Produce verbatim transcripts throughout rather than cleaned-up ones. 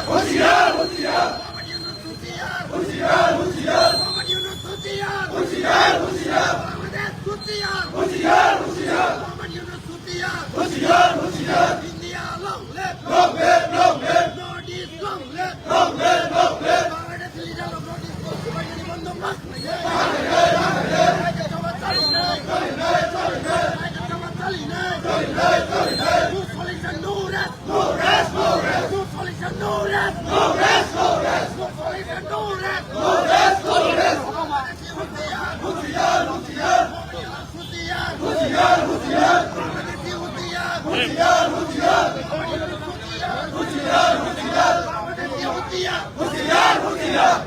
होशियार, होशियार। मोहम्मद यूनुस होशियार। होशियार, होशियार। मोहम्मद यूनुस होशियार। होशियार, होशियार। बांग्लादेश होशियार। होशियार, होशियार। मोहम्मद यूनुस होशियार। होशियार, होशियार। India long live. Long live, long live. North East long live. Long live, long live. Bangladesh leader of North East को सुभाष बंदोबस्त नहीं है। नहीं है, नहीं है। नहीं है, नहीं है। नहीं है, नहीं है। No solution, no rest. No rest, no rest. No solution, no rest. No rest, no rest. No solution, no rest. No rest, no rest. होशियार, होशियार। होशियार, होशियार। होशियार, होशियार। होशियार, होशियार। होशियार, होशियार। होशियार, होशियार।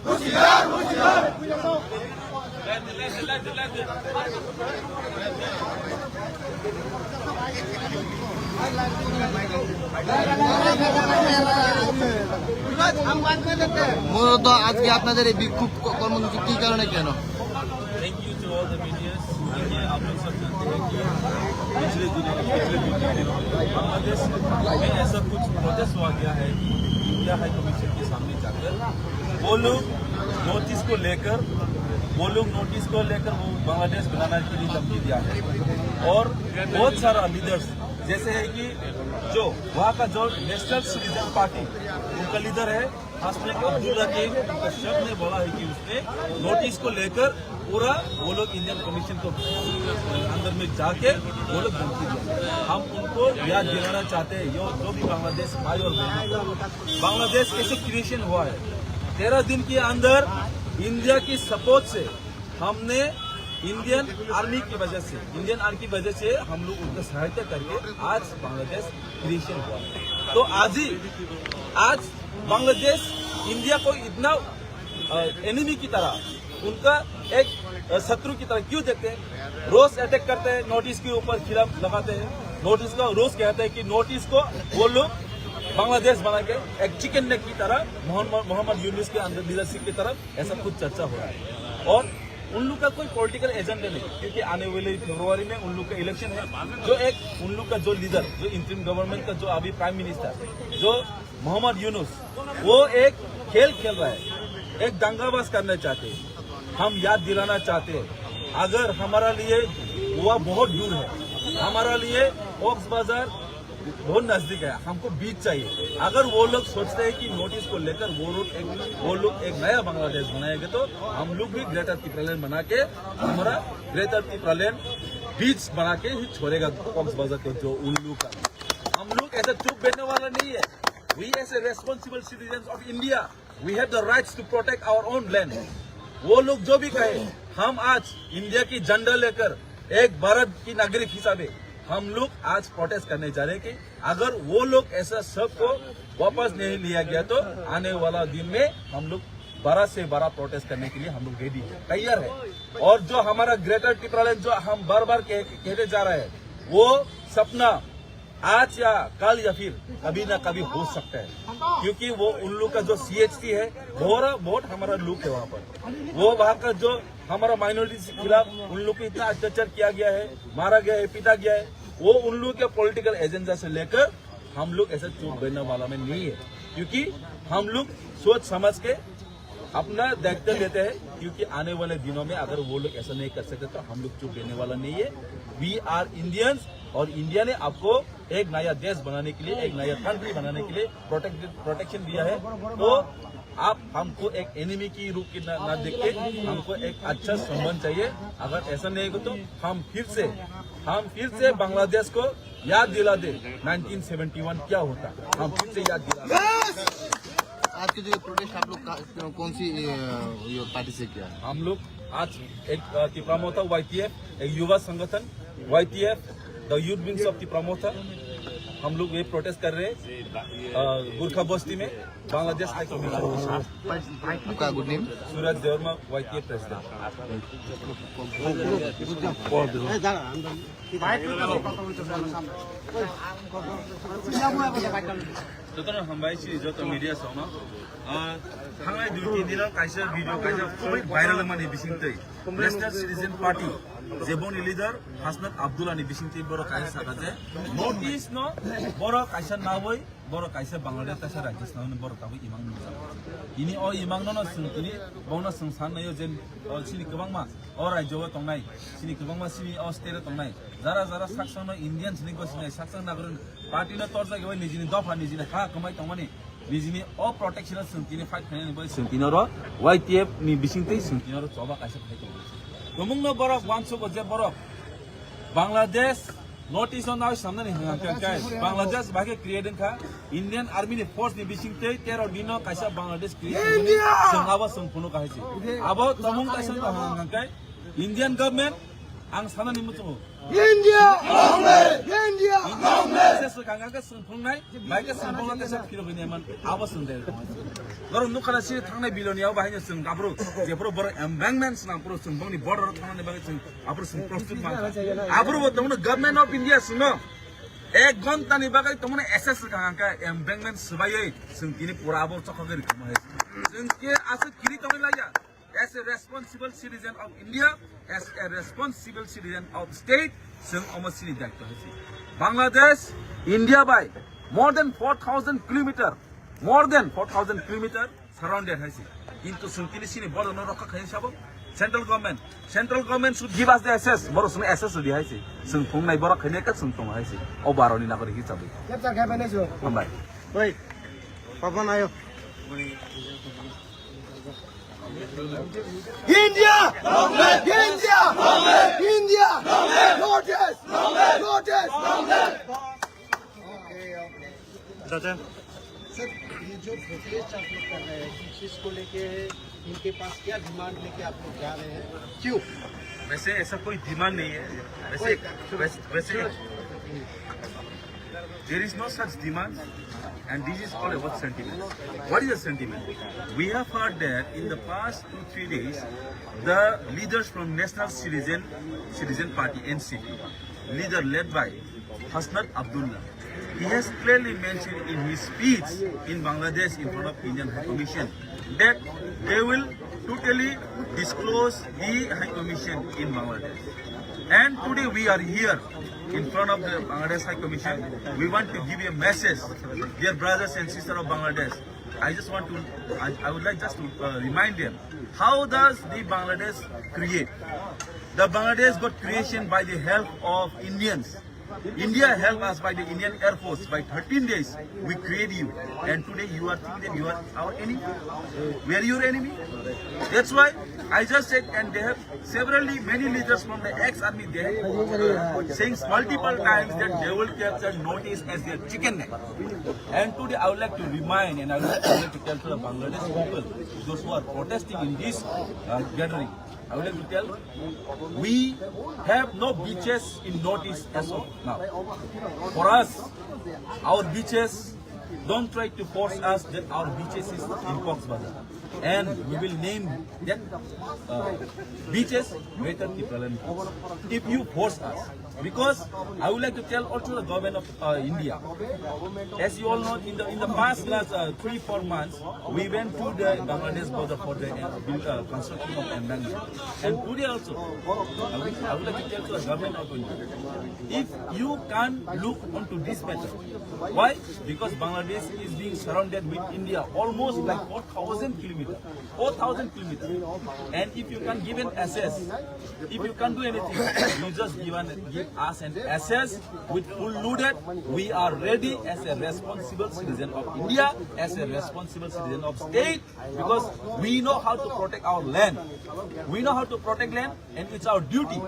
होशियार, होशियार। মূলত আজকে আপনাদের এই বিক্ষোভ ক-, কর্মসূচি কি কারণে, কেন? Thank you to all the medias। देखिए, आप लोग सब जानते हैं कि पिछले दिनों, पिछले दो तीन दिनों में बांग्लादेश में ऐसा कुछ प्रोटेस्ट हुआ गया है कि इंडिया हाई कमीशन के सामने जाकर वो लोग नॉर्थ ईस्ट को लेकर, वो लोग नॉर्थ ईस्ट को लेकर वो बांग्लादेश बनाने के लिए धमकी दिया है। और बहुत सारा लीडर्स, जैसे है कि जो वहाँ का जो नेशनल सिटीजन पार्टी, उनका लीडर है हसनैन अब्दुल्ला के, उनका शख्स ने बोला है कि उसने नॉर्थ ईस्ट को लेकर पूरा वो लोग इंडियन कमीशन को अंदर में जाके वो लोग धमकी दिया। हम उनको याद दिलाना चाहते हैं, यो जो भी बांग्लादेश भाई और बहन, बांग्लादेश कैसे क्रिएशन हुआ है। तेरह दिन के अंदर इंडिया की सपोर्ट से हमने इंडियन आर्मी की वजह से, इंडियन आर्मी की वजह से हम लोग उनका सहायता करके आज बांग्लादेश क्रिएशन हुआ। तो आज ही, आज बांग्लादेश इंडिया को इतना, अ, एनिमी की तरह, उनका एक, अ, शत्रु की तरह क्यों देखते हैं? रोज अटैक करते हैं, नॉर्थ ईस्ट के ऊपर खिलाफ लगाते हैं, नॉर्थ ईस्ट का रोज कहते हैं कि नॉर्थ ईस्ट को वो लोग बांग्लादेश बना के एक चिकन नेक की तरह मोहम्मद, मोहम्मद यूनुस के अंदर लीडरशिप की तरफ ऐसा कुछ चर्चा हो रहा है। और उन लोग का कोई पॉलिटिकल एजेंडा नहीं, क्योंकि आने वाले फरवरी में उन लोग का इलेक्शन है। जो एक उन लोग का जो लीडर, जो इंटरिम गवर्नमेंट का जो अभी प्राइम मिनिस्टर, जो मोहम्मद यूनुस, वो एक खेल खेल रहा है, एक दंगाबाज करना चाहते हैं। हम याद दिलाना चाहते हैं, अगर हमारा लिए वो बहुत दूर है, हमारा लिए कॉक्स बाजार बहुत नजदीक है, हमको बीच चाहिए। अगर वो लोग सोचते हैं कि नॉर्थ ईस्ट को लेकर वो लोग एक, वो लोग एक नया बांग्लादेश बनाएंगे, तो हम लोग भी ग्रेटर टिप्रालैंड बना के, हमारा ग्रेटर टिप्रालैंड बीच बना के ही छोड़ेगा कॉक्स बाजार को, जो उल्लू का। हम लोग ऐसा चुप बैठने वाला नहीं है। We as a responsible citizens of India, we have the rights to protect our own land. वो लोग जो भी कहे, हम आज इंडिया की झंडा लेकर एक भारत की नागरिक हिसाब से हम लोग आज प्रोटेस्ट करने जा रहे हैं कि अगर वो लोग ऐसा सब को वापस नहीं लिया गया तो आने वाला दिन में हम लोग बड़ा से बड़ा प्रोटेस्ट करने के लिए हम लोग रेडी है, तैयार है। और जो हमारा ग्रेटर टिप्रालैंड जो हम बार बार कह, कहते जा रहे हैं, वो सपना आज या कल या फिर कभी ना कभी हो सकता है, क्योंकि वो उल्लू का जो सीएचसी है, बहुत बहुत हमारा लुक है वहाँ पर। वो वहाँ का जो हमारा माइनॉरिटी के खिलाफ उन लोग को इतना अत्याचार किया गया है, मारा गया है, पीटा गया है, वो उन लोग के पॉलिटिकल एजेंडा से लेकर हम लोग ऐसा चुप बैठने वाला में नहीं है, क्योंकि हम लोग सोच समझ के अपना दायित्व लेते हैं, क्योंकि आने वाले दिनों में अगर वो लोग ऐसा नहीं कर सकते तो हम लोग चुप रहने वाला नहीं है। We are Indians, और इंडिया ने आपको एक नया देश बनाने के लिए, एक नया कंट्री बनाने के लिए प्रोटेक्ट प्रोटेक्शन दिया है। तो आप हमको एक एनिमी की रूप की ना, ना देख के हमको एक अच्छा संबंध चाहिए। अगर ऐसा नहीं होगा तो हम फिर से, हम फिर से बांग्लादेश को याद दिला दे नाइनटीन सेवेंटी वन क्या होता, हम फिर से याद दिला दे। आज के जो प्रोटेस्ट आप लोग का, कौन सी, अ, ये पार्टी से किया है? हम लोग आज एक, अ, तिपरा मोर्चा, वाईटीएफ, एक युवा संगठन YTF, the youth wings of Tipra Morcha, हम लोग ये प्रोटेस्ट कर रहे हैं, अ, गोरखा बस्ती में, बांग्लादेश हाई कमीशन। आपका good name? Suraj Debbarma, YTF president. Jotono hambai si joto media songno. Ah, thangnai dui tin dino kaisa video kaisa khubui viral mani bisingtwi National Citizen Party, jeboni leader Hasnat Abdullah ni bisingtwi borok kaisa saka je North East no borok kaisa nawi Borok kaisa Bangladesh, kaisa Rajasthan ni borok tabuk imang nukjak. Ini o imang no, no swng tini, bono swng san naio je, o chini kwbangma o rajyo o tongnai, chini kwbangma chini o state o tongnai, jara jara sakchang no Indian sini gosini sakchang nagoron party no torjak bai nijini dopha nijini ha kwmai tongmani, nijini o protection o swng tini fight khainani bai swng tini oro Y T F ni bisingtwi swng tini oro choba kaisa khai tongo. Kwmwngno borok uansugo je borok Bangladesh North East o nai samnani hwnka hwnkhe Bangladesh bahai khe create wngkha Indian Army ni force ni bisingtwi tero dino kaisa Bangladesh create wngmani India! Chwng abo chwng phunuk kahai se. Abo tomung kaisa wngkha hwnkhe Indian government ang sanani muchungo. India! India! India! Kaisa swkang khe chwng phunuknai, bahai khe chwng phunuknai kaisa phirogwi naiman abo chwng de. Norok nukha na sini thangnai biloni abo bahai no chwng gaphuru, jephuru borok embankment swnam phuru chwng bongni border o thangnani bagwi chwng Aphuru chwng prostut mankha. Aphuru bo tongno Government of India chwngno ek ghonta ni bagwi tongmani S S rwkha hwnkha embankment swbaiwi chwng tini pura abo chokhogwi rwkha hai. Chwng khe aswk kiri tongwi laiya. As a responsible citizen of India, as a responsible citizen of state, chwng omo chini daityo hai se. Bangladesh, India bai more than four thousand kilometer, more than four thousand kilometer surrounded hai se. Kintu chwng tini chini borok no rokha khaini sabo central government. Central government should give us the access. Borok chwngno access rwdi hai se. Chwng phungnai borok khaini ekta chwng tongo hai se. O baroni nagori hisabwi. Capture khai phainai chwng. Hambai. Oi, Papan ayo. India! India! India! Protest! Protest! Sir, ये जो प्रोटेस्ट आप लोग कर रहे हैं, किस चीज़ को लेके है, इनके पास क्या डिमांड लेके आप लोग जा रहे हैं, क्यों? वैसे ऐसा कोई डिमांड नहीं है। वैसे, कोई वैसे, वैसे, there is no such demand, and this is all about sentiment. What is the sentiment? We have heard that in the past two, three days, the leaders from National Citizen, Citizen Party, N C P, leader led by Hasnat Abdullah. He has clearly mentioned in his speech in Bangladesh in front of Indian High Commission that they will totally disclose the High Commission in Bangladesh. And today we are here in front of the Bangladesh High Commission. We want to give a message, dear brothers and sisters of Bangladesh. I just want to, I, I would like just to uh, remind them, how does the Bangladesh create? The Bangladesh got creation by the help of Indians. India helped us by the Indian Air Force. By thirteen days, we create you. And today you are thinking that you are our enemy? We are your enemy? That's why I just said, and they have severally, many leaders from the ex-army, they have uh, saying multiple times that they will capture Northeast as their chicken neck. And today I would like to remind and I would like to tell to the Bangladesh people, those who are protesting in this uh, gathering, I would like to tell, we have no beaches in Northeast as of now. For us, our beaches, don't try to force us that our beaches is in Cox's Bazar. And we will name that uh, beaches Greater Tipraland Beach. If you force us, because I would like to tell also the government of uh, India. As you all know, in the in the past last uh, three four months, we went to the Bangladesh border for the uh, build, uh, construction of embankment. And today also, I would, I would like to tell to the government of India, if you can look onto this matter, why? Because Bangladesh is being surrounded with India almost like four thousand kilometers. Four thousand kilometers. And if you can give an access, if you can do anything, you just give, an, give us an access with full loaded. We are ready as a responsible citizen of India, as a responsible citizen of state, because we know how to protect our land. We know how to protect land, and it's our duty.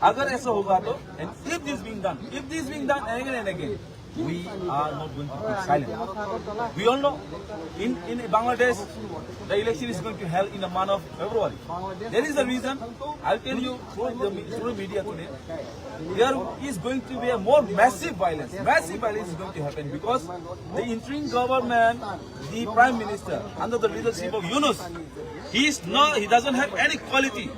Agar aisa hoga to, and if this being done, if this being done again and again, we are not going to keep silent. We all know in, in Bangladesh, the election is going to held in the month of February. That is the reason I'll tell you through the me- through media today, there is going to be a more massive violence. Massive violence is going to happen because the interim government, the prime minister, under the leadership of Yunus, he is not, he doesn't have any quality.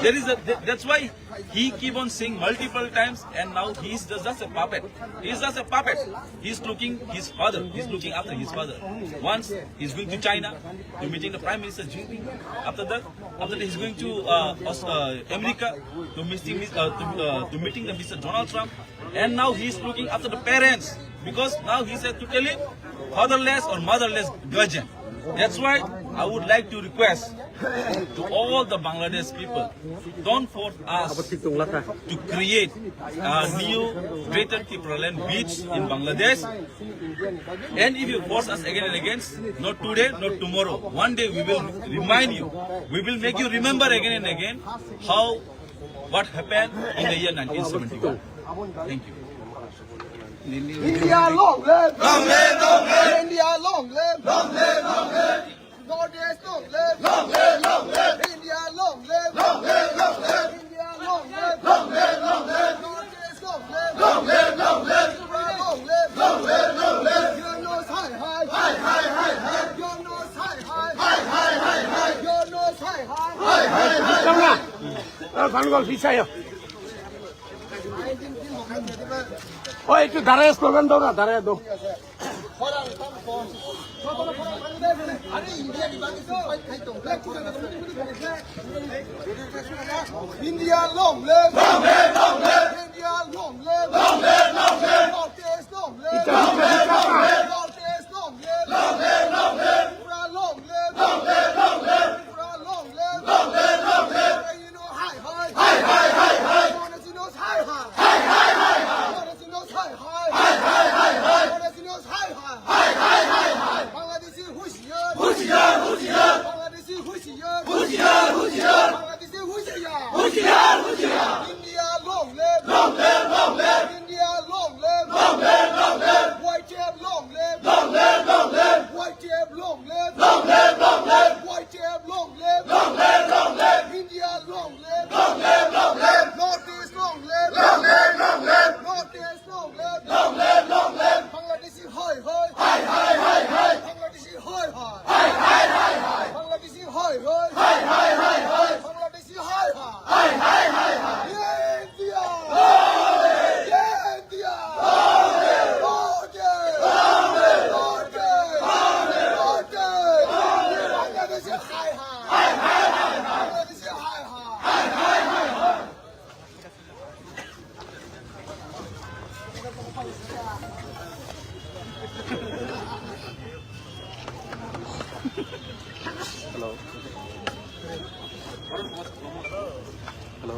There is a, that's why he keep on saying multiple times, and now he is just, just a puppet. He is just a puppet. He is looking his father. He is looking after his father. Once he is going to China to meeting the Prime Minister Xi Jinping. After that, after that he is going to uh, Aus- uh, America to meeting uh, to, uh, to meeting the Mister Donald Trump. And now he is looking after the parents. Because now he's a totally fatherless or motherless guardian. That's why I would like to request to all the Bangladesh people, don't force us to create a new Greater Tipraland beach in Bangladesh. And if you force us again and again, not today, not tomorrow, one day we will remind you, we will make you remember again and again how what happened in the year nineteen seventy-one. Thank you. India long live! Long live, long live! India long live! Long live, long live! North East long live! Long live, long live! India long live! Long live, long live! India long live! Long live, long live! North East long live! Long live, long live! Tripura long live! Long live, long live! Your nose high, high! High, high, high, high! Your nose high, high! High, high, high, high! Your nose high, high! High, high, high, high! Oi, একটু দাঁড়ায় স্লোগান দাও না, দাঁড়ায় দাও। India long live! Long live, long live! India long live! Long live, long live! North East long live! North East long live! Long live, long live! Tripura long live! Long live, long live! Tripura long live! Long live, long live! Hi, hi, hi, hi. Hi, hi, hi, hi. Hi, hi, hi, hi. Hi, hi, hi, hi. Bangladeshi hushiyar. Hushiyar, hushiyar. Bangladeshi hushiyar. Hushiyar, hushiyar. Bangladeshi hushiyar. Hushiyar, hushiyar. India long live. Long live, long live. India long live. Long live, long live. Y T F long live. Long live, long live. Y T F long live. Long live, long live. Y T F long live. Long live, long live. India long live. Long live, long live. North East long live. Long live, long live. North East long live. Long live, long live. Bangladeshi hoi hoi. Hai, hai, hai, hai. Bangladeshi hoi hoi. Hai, hai, hai, hai. Bangladeshi hoi hoi. Hai, hai, hai, hai. Bangladeshi hoi hoi. Hai, hai, hai, hai. India. India. Bangladeshi hai hai. Bangladeshi hai hai. Hello. Hello.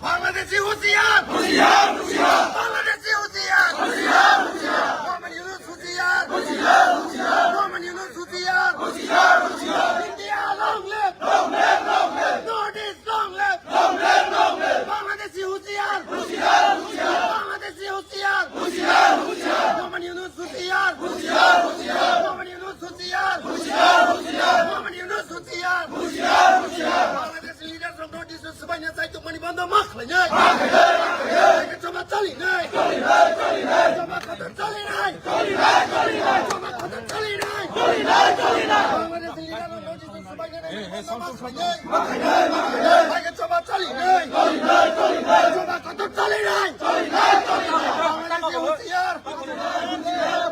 Bangladeshi hushiyar! Hushiyar, hushiyar! Bangladeshi hushiyar! Hushiyar, hushiyar! Muhammad Yunus hushiyar! Hushiyar, hushiyar! Muhammad Yunus hushiyar! Hushiyar, hushiyar! India long live! Long live, long live! North East long live! Long live, long live! Bangladeshi hushiyar! Hushiyar, hushiyar! Bangladeshi hushiyar! Hushiyar, hushiyar! Muhammad Yunus hushiyar! Hushiyar, hushiyar! Muhammad Yunus hushiyar! Hushiyar, hushiyar! Muhammad Yunus hushiyar! Hushiyar, hushiyar! Bangladesh leaders rok no dis swbaina chai tongmani bondo ma khlainai. Ma khlainai, ma khlainai. Choma chalinai. Chalinai, chalinai. Choma kotor chalinai. Chalinai, chalinai. Choma kotor chalinai. Chalinai, chalinai. Bangladesh leaders rok no dis swbaina chai tongmani bondo ma khlainai. Ma khlainai, ma khlainai. Choma chalinai. Chalinai, chalinai. Choma kotor chalinai. Chalinai, chalinai. Bangladeshi hushiyar.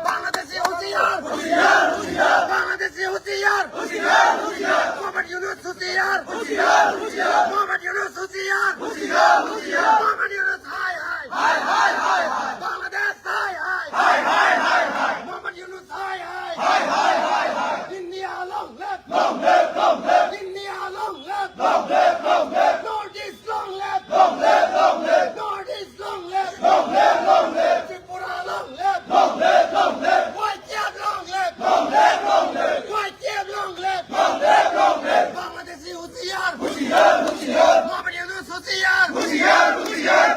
Bangladeshi hushiyar! Hushiyar, hushiyar! Bangladeshi hushiyar! Hushiyar, hushiyar! Muhammad Yunus hushiyar! Hushiyar, hushiyar! Muhammad Yunus hushiyar! Hushiyar, hushiyar! Muhammad Yunus hai hai! Hai hai hai hai! Bangladesh hai hai! Hai hai hai hai! Muhammad Yunus hai hai! Hai hai hai hai! India long live! Long live, long live! India long live! Long live, long live! North East long live! Long live, long live! North East long live! Long live, long live! Tripura long live! Long live, long live! Y T F long live! Long live, long live! Y T F long live! Long live, long live! Bangladeshi hushiyar! Hushiyar, hushiyar! Muhammad Yunus hushiyar! Hushiyar, hushiyar!